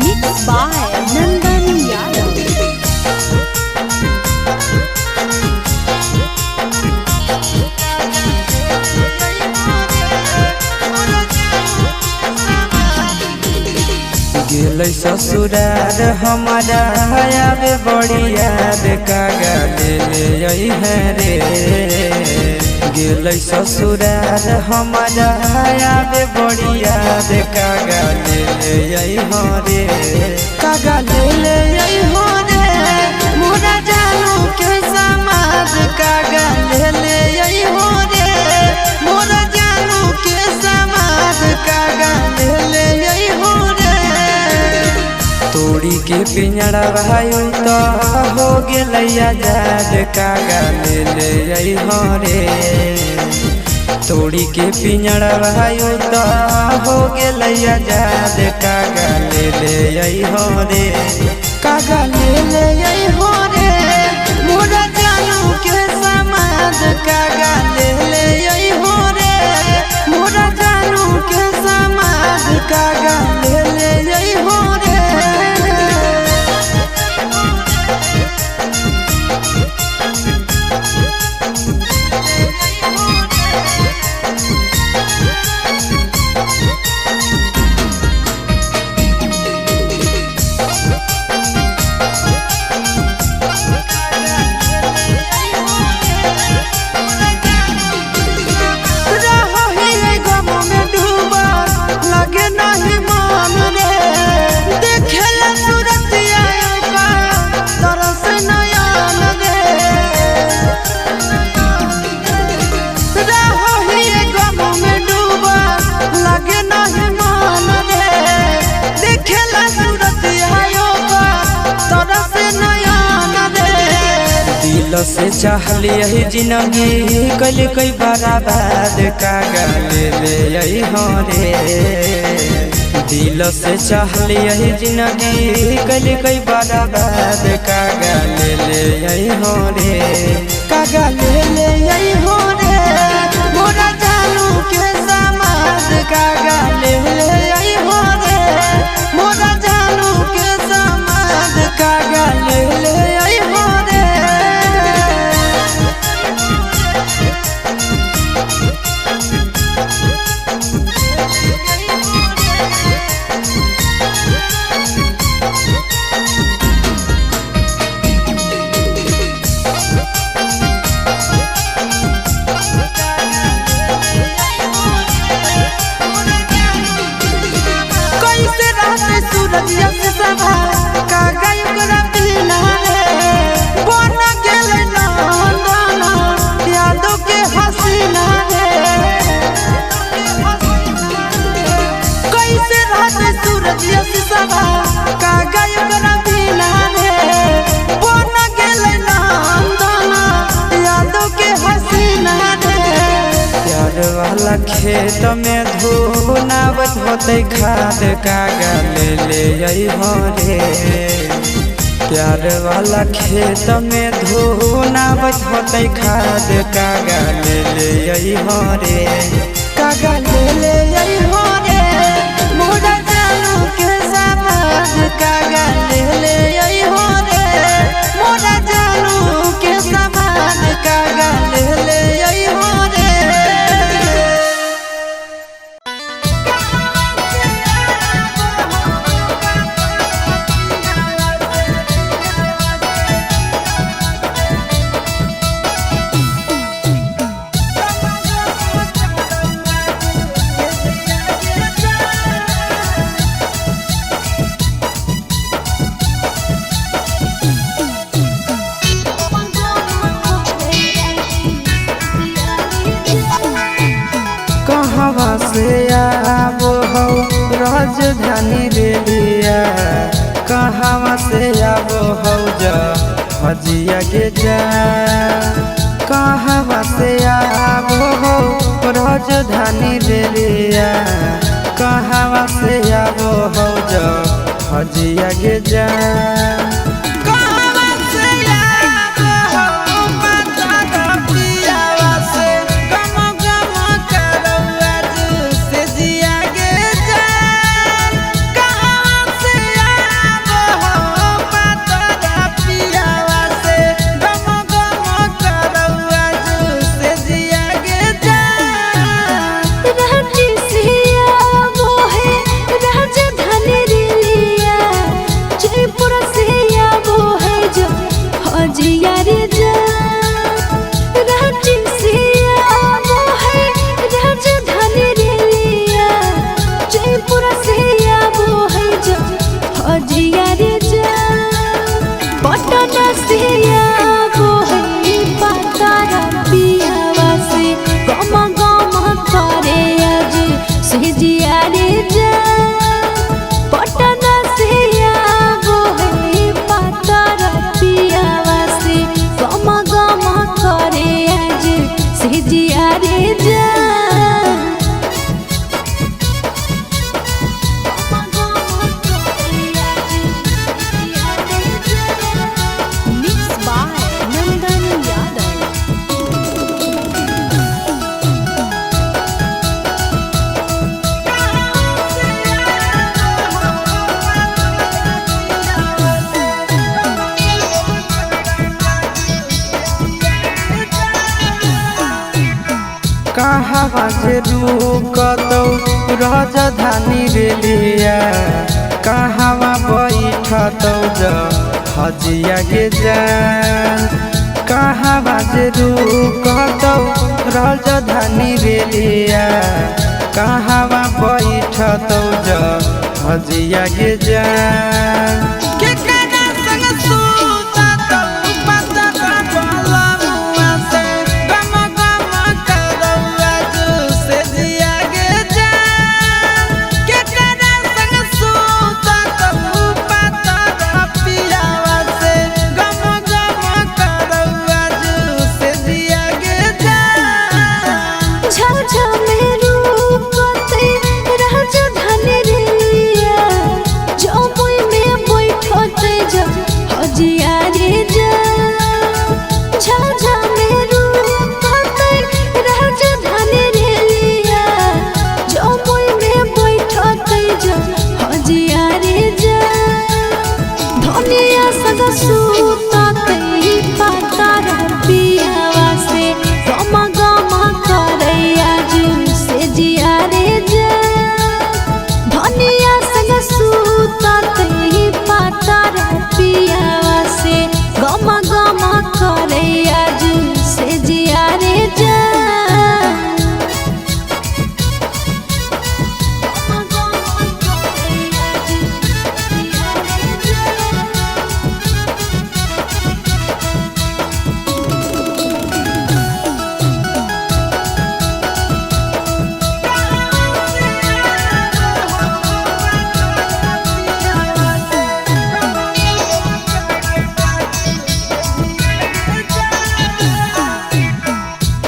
Mixed by Nandan Yadav. गेलै ससुरार हमारा आवे बड़ी याद कागा ले ले अइहे रे। गेलै ससुरार हमारा आवे बड़ी याद कागा ले ले अइहे रे। कागा ले ले अइहे रे मोरा जानू के समाज कागा ले ले अइहे रे मोरा जानू के समाज कागा ले ले अइहे रे। तोड़ी के पिंजड़ा भाई तो हो गेलै आजाद कागा ले ले अइहो रे। तोड़ी के पिंजड़ा भाई तो हो गेलै आजाद कागा ले ले अइहो रे। कागा ले ले अइहो रे मोरा जानू के समाज कागा ले ले अइहो रे मोरा जानू के समाज कागा ले ले अइहो रे। दिल से चाहली यही जिंदगी कल कई बर्बाद कागा ले ले अइहो रे। दिल से चाहली यही जिंदगी कल कई बर्बाद कागा ले ले अइहो रे। कागा ले ले अइहो रे मोरा जानू के समाज कागा ले ले अइहो रे मोरा जानू के समाज कागा ले ले अइहो रे। प्यार वाला खेत में धुनावत होते खाद कागा ले ले अइहो रे। प्यार वाला खेत में धुनावत होते खाद कागा ले ले अइहो रे। कागा ले ले अइहो रे मोरा जानू के समाज कागा ले ले अइहो रे मोरा जानू के समाज कागा ले ले अइहो रे। कहवा से आबो हो राजधानी रेलिया कहवा से आबो हो जा हजिया के जा। कहवा से आबो हो राजधानी रेलिया कहवा से आबो हो जा हजिया के जा। कहवा से आबो हो माता पिया कहवा जे रुकतौ राजधानी रेलिया, कहवा बैठतौ ज हजिया गे जान। कहवा जे रुकतौ राजधानी रेलिया, कहवा बैठतौ ज हजिया गे जान।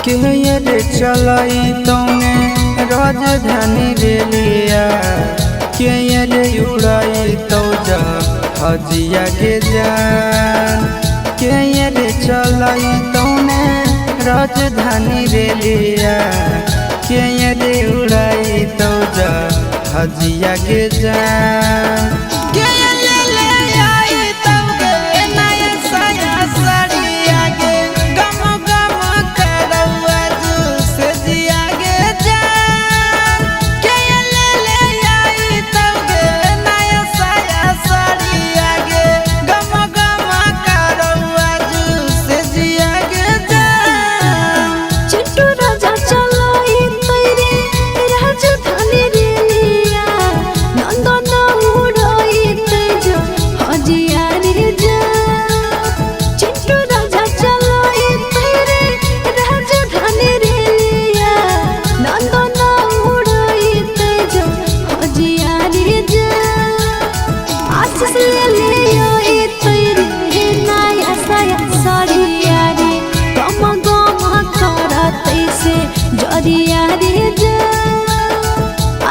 के चलई तौने राजधानी रेलिया, के रे उड़ाई तौ जा हजिया के जान। के रे चलई तौने राजधानी रेलिया, के रे उड़ाई तौ जा हजिया के जान।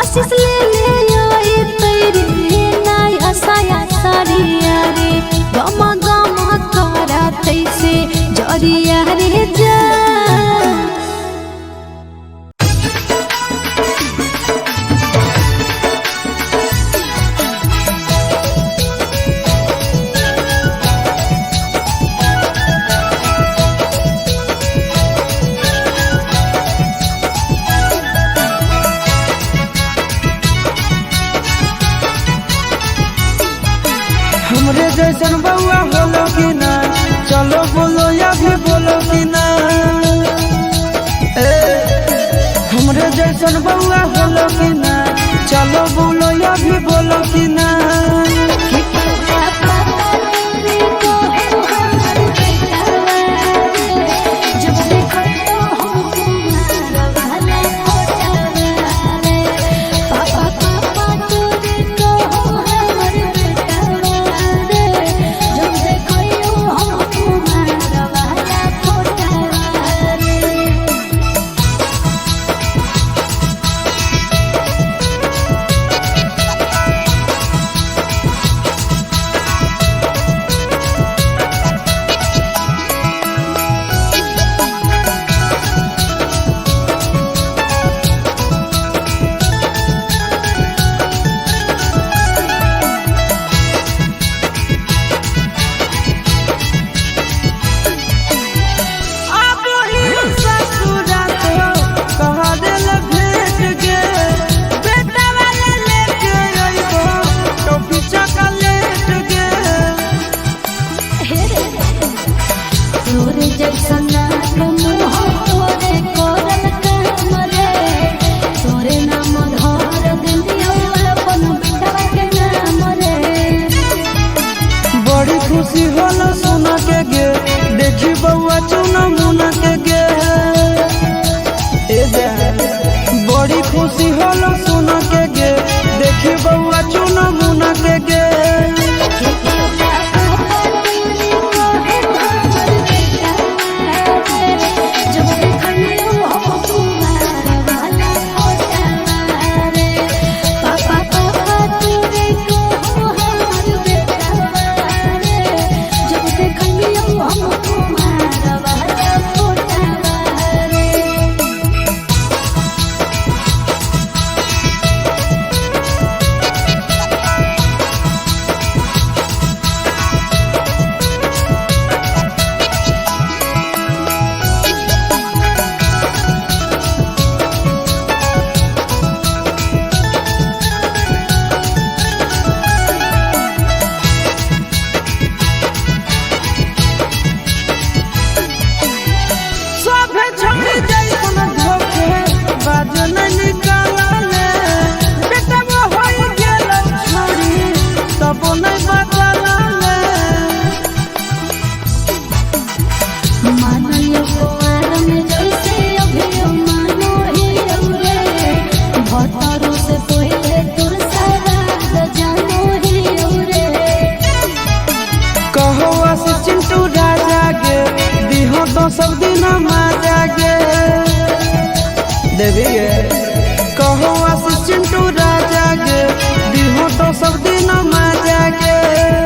आशीष ले ले आई तेरे नया साया सारिया रे, गम गम करतै से जरिया रे जा। देवी गे। कहो आशीष चिंटू राजा गे, दिहो तो सब दिन मजा गे।